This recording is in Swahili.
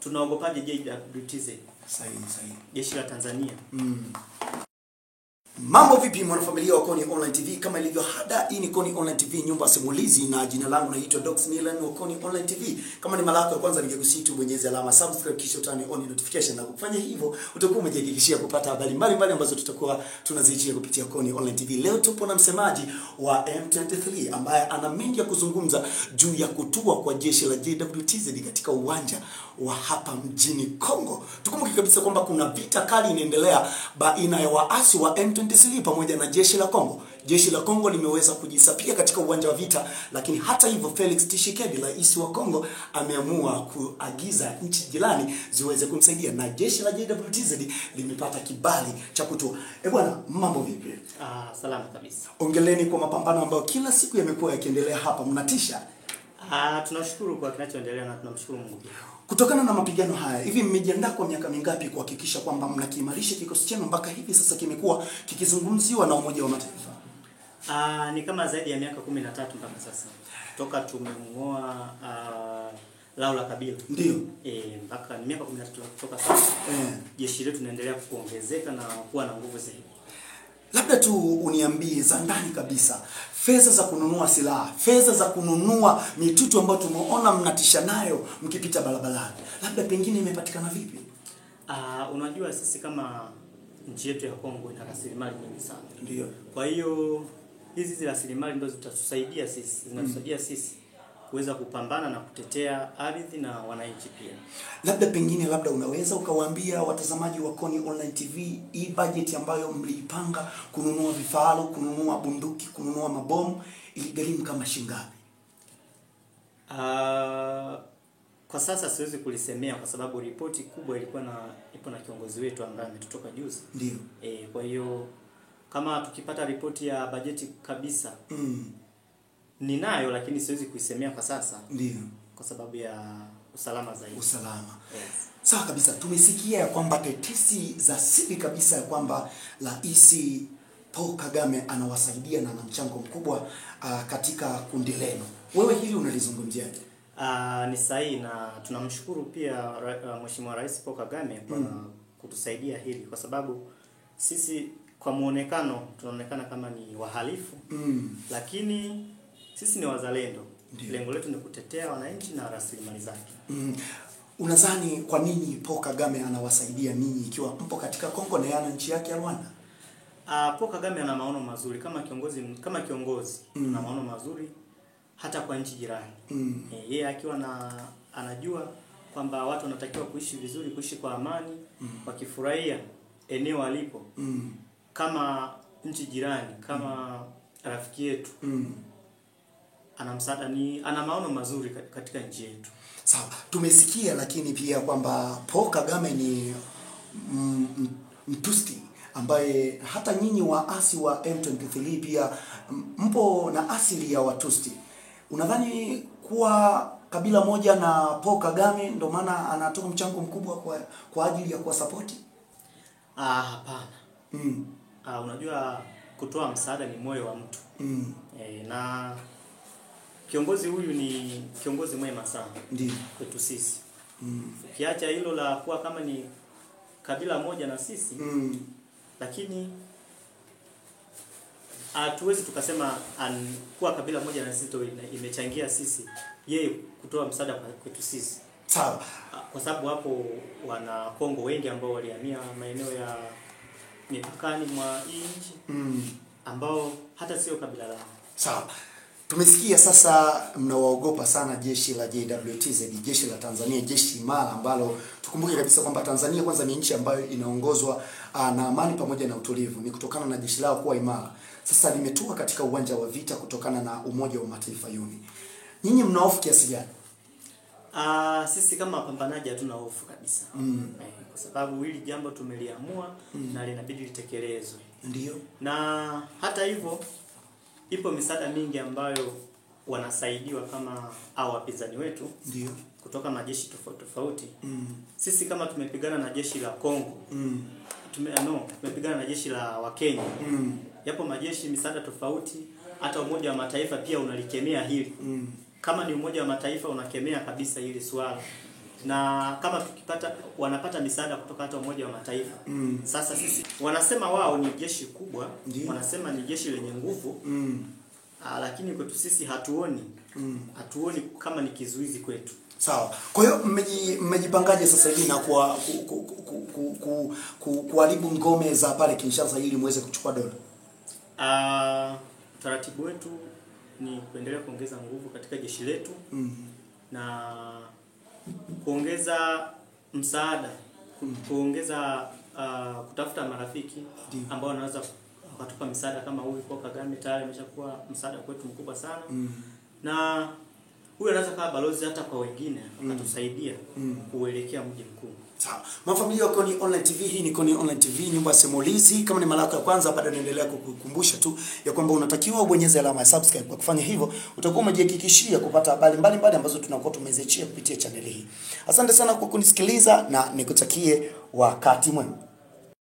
Tunaogopaje JWTZ? Sahihi, sahihi. Jeshi la Tanzania. Mambo vipi mwanafamilia wa Koni Online TV? Kama ilivyo hada, hii ni Koni Online TV, nyumba simulizi, na jina langu naitwa Dox Nilan wa Koni Online TV. Kama ni mara yako ya kwanza, ningekusihi tu bonyeze alama subscribe kisha utani on notification, na kufanya hivyo utakuwa umejihakikishia kupata habari mbalimbali ambazo tutakuwa tunaziachia kupitia Koni Online TV. Leo tupo na msemaji wa M23 ambaye ana mengi ya kuzungumza juu ya kutua kwa jeshi la JWTZ katika uwanja wa hapa mjini Kongo. Tukumbuke kabisa kwamba kuna vita kali inaendelea baina ya waasi wa M23 pamoja na jeshi la Kongo. Jeshi la Kongo limeweza kujisapia katika uwanja wa vita, lakini hata hivyo Felix Tshisekedi, rais wa Kongo, ameamua kuagiza nchi jirani ziweze kumsaidia, na jeshi la JWTZ limepata kibali cha kutua. Eh bwana, mambo vipi? Salama kabisa. Ongeleni kwa mapambano ambayo kila siku yamekuwa yakiendelea hapa, mnatisha. Tunashukuru kwa kinachoendelea na tunamshukuru Mungu. Kutokana na mapigano haya, hivi mmejiandaa kwa miaka mingapi kuhakikisha kwamba mnakiimarisha kikosi chenu mpaka hivi sasa kimekuwa kikizungumziwa na Umoja wa Mataifa? Ni kama zaidi ya miaka 13 mpaka sasa. Toka tumemngoa Laura Kabila. Ndio. Mpaka ni miaka 13 kutoka sasa. Jeshi letu linaendelea kuongezeka na kuwa na nguvu zaidi. Labda tu uniambie za ndani kabisa, fedha za kununua silaha, fedha za kununua mitutu ambayo tumeona mnatisha nayo mkipita barabarani, labda pengine imepatikana vipi? Unajua sisi kama nchi yetu ya Kongo ina rasilimali nyingi sana. Ndio. Kwa hiyo hizi rasilimali ndio zitatusaidia sisi, zinatusaidia sisi kuweza kupambana na kutetea ardhi na wananchi pia. Labda pengine labda unaweza ukawaambia watazamaji wa Koni Online TV hii budget ambayo mliipanga kununua vifaru, kununua bunduki, kununua mabomu iligharimu kama shilingi ngapi? Kwa sasa siwezi kulisemea kwa sababu ripoti kubwa ilikuwa na ipo na kiongozi wetu ambaye ametutoka juzi. Ndio. Kwa hiyo kama tukipata ripoti ya bajeti kabisa ninayo, lakini siwezi kuisemea kwa sasa. Ndio. Kwa sababu ya usalama zaidi. Usalama. Yes. Sawa kabisa. Tumesikia ya kwamba tetesi za siri kabisa ya kwamba Rais Paul Kagame anawasaidia na ana mchango mkubwa katika kundi lenu. Wewe hili unalizungumziaje? Ni sahihi na tunamshukuru pia Mheshimiwa Rais Paul Kagame kwa kutusaidia hili, kwa sababu sisi kwa muonekano tunaonekana kama ni wahalifu lakini sisi ni wazalendo. Lengo letu ni kutetea wananchi na rasilimali zake. Unadhani kwa nini Paul Kagame anawasaidia ninyi ikiwa mpo katika Kongo na yana nchi yake ya Rwanda? Paul Kagame ana maono mazuri kama kiongozi, ana maono mazuri hata kwa nchi jirani. Yeye akiwa na anajua kwamba watu wanatakiwa kuishi vizuri, kuishi kwa amani, wakifurahia eneo alipo. Kama nchi jirani, kama rafiki yetu. Ana msaada, ni ana maono mazuri katika nchi yetu. Sawa, tumesikia lakini pia kwamba Paul Kagame ni Mtusi ambaye hata nyinyi waasi wa M23 pia mpo na asili ya Watusi. Unadhani kuwa kabila moja na Paul Kagame ndio maana anatoa mchango mkubwa kwa ajili ya kuwasapoti? Hapana. Unajua kutoa msaada ni moyo wa mtu. Na kiongozi huyu ni kiongozi mwema sana. Ndiyo. Kwetu sisi. Ukiacha hilo la kuwa kama ni kabila moja na sisi, lakini hatuwezi tukasema kuwa kabila moja na sisi imechangia sisi yeye kutoa msaada kwetu sisi. Sawa. Kwa sababu hapo wana Kongo wengi ambao walihamia maeneo ya mipakani mwa nchi ambao hata sio kabila lao. Sawa. Tumesikia sasa mnawaogopa sana jeshi la JWTZ, jeshi la Tanzania, jeshi imara ambalo tukumbuke kabisa kwamba Tanzania kwanza ni nchi ambayo inaongozwa na amani pamoja na utulivu, ni kutokana na jeshi lao kuwa imara. Sasa limetua katika uwanja wa vita kutokana na Umoja wa Mataifa UN. Nyinyi mna hofu kiasi gani? Sisi kama wapambanaji hatuna hofu kabisa. Kwa sababu hili jambo tumeliamua na linabidi litekelezwe. Ndio. Na hata hivyo ipo misaada mingi ambayo wanasaidiwa kama au wapinzani wetu. Ndio. Kutoka majeshi tofauti tofauti. Sisi kama tumepigana na jeshi la Kongo. Tumepigana na jeshi la Wakenya. Yapo majeshi misaada tofauti, hata Umoja wa Mataifa pia unalikemea hili. Kama ni Umoja wa Mataifa unakemea kabisa hili swala. Na kama tukipata wanapata misaada kutoka hata Umoja wa Mataifa. Sasa sisi wanasema wao ni jeshi kubwa, wanasema ni jeshi lenye nguvu. Lakini kwetu sisi hatuoni. Hatuoni kama ni kizuizi kwetu. Sawa. Kwa hiyo mmejipangaje sasa hivi na kuharibu ngome za pale Kinshasa ili muweze kuchukua dola? Utaratibu wetu ni kuendelea kuongeza nguvu katika jeshi letu na kuongeza msaada, kuongeza kutafuta marafiki ambao wanaweza wakatupa msaada kama huyu kwa Kagame tayari ameshakuwa msaada kwetu mkubwa sana. Na huyu anaweza kuwa balozi hata kwa wengine akatusaidia kuelekea mji mkuu. Sawa. Mafamilia wa Koni Online TV, hii ni Koni Online TV, nyumba ya simulizi. Kama ni mara yako ya kwanza, bado naendelea kukukumbusha tu ya kwamba unatakiwa ubonyeze alama ya subscribe. Kwa kufanya hivyo, utakuwa umejihakikishia kupata habari mbalimbali ambazo tunakuwa tumeziachia kupitia channel hii. Asante sana kwa kunisikiliza na nikutakie wakati mwema.